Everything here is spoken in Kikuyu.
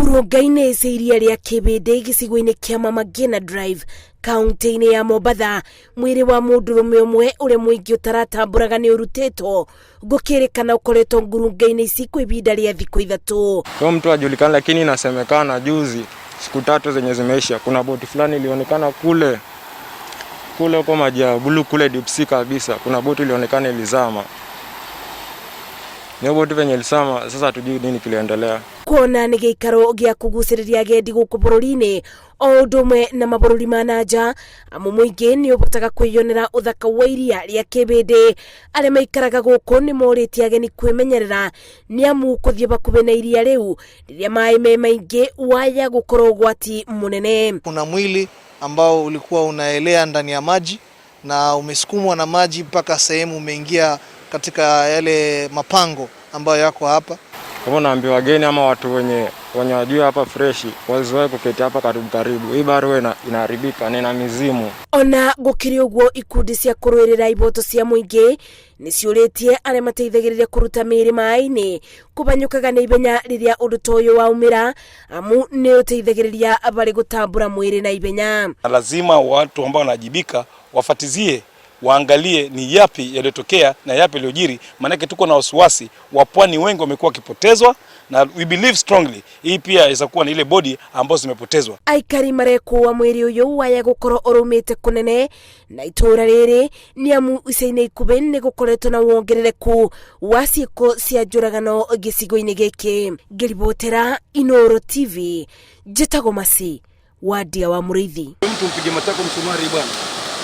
Ngurunga-inĩ cia iria rĩa Kĩbĩndĩ gĩcigo-inĩ kĩa Mama Ngina Drive kaunti-inĩ ya Mombatha, mwĩrĩ wa mũndũrũme ũmwe ũrĩa mũingĩ ũtaratambũraga nĩ ũrutĩtwo gũkĩrĩkana ũkoretwo ngurunga-inĩ ici kwa ihinda rĩa thikũ 3. Huyo mtu hajulikani, lakini inasemekana juzi, siku 3 zenye zimeisha, kuna boti fulani ilionekana kule kule huko maji ya blue kule deep sea kabisa, kuna boti ilionekana ilizama. Hiyo boti venye ilizama, sasa hatujui nini kiliendelea. Kuona nĩ gĩikaro gĩa kũgucĩrĩria agendi gũkũ bũrũri-inĩ o ũndũ ũmwe na mabũrũri ma na nja, amu mũingĩ nĩ ũhotaga kwĩyonera ũthaka wa iria rĩa Kĩbĩndĩ. Arĩa maikaraga gũkũ nĩ morĩtie ageni kwĩmenyerera nĩ amu kũthiĩ hakuhĩ na iria rĩu rĩrĩa maĩ me maingĩ waya gũkorwo ũgwati mũnene. Kuna mwili ambao ulikuwa unaelea ndani ya maji na umesukumwa na maji mpaka sehemu umeingia katika yale mapango ambayo yako hapa. Kama naambiwa wageni ama watu wenye wajua hapa fresh wazoe kuketi hapa karibu karibu, hii bahari huwa inaharibika na ina mizimu. Ona gũkĩrĩ ũguo, ikundi cia kũrũĩrĩra ihoto cia mũingĩ nĩ ciũrĩtie arĩa mateithagĩrĩria kũruta mĩĩrĩ maĩ-inĩ kũbanyũkaga na ihenya rĩrĩa ũndũ ta ũyũ waumĩra, amu nĩ ũteithagĩrĩria barĩ gũtambũra mwĩrĩ na ihenya. Na lazima watu ambao wanajibika wafatizie, waangalie ni yapi yaliyotokea na yapi yaliyojiri, maanake tuko na wasiwasi wa pwani wengi wamekuwa wakipotezwa, na we believe strongly hii pia inaweza kuwa ni ile body ambazo zimepotezwa. Aikari marekuwa mwĩrĩ ũyũ waya gũkorwo ũrũmĩte kũnene na itũra rĩrĩ nĩ amu ica-inĩ ikuhĩ nĩ gũkoretwo na wongerereku wa ciĩko cia njũragano gĩcigo-inĩ gĩkĩ. Ngĩribotera Inooro TV, njĩtagwo Masi Wadia wa Mũrĩithi. Mtu mpige matako msumari bwana.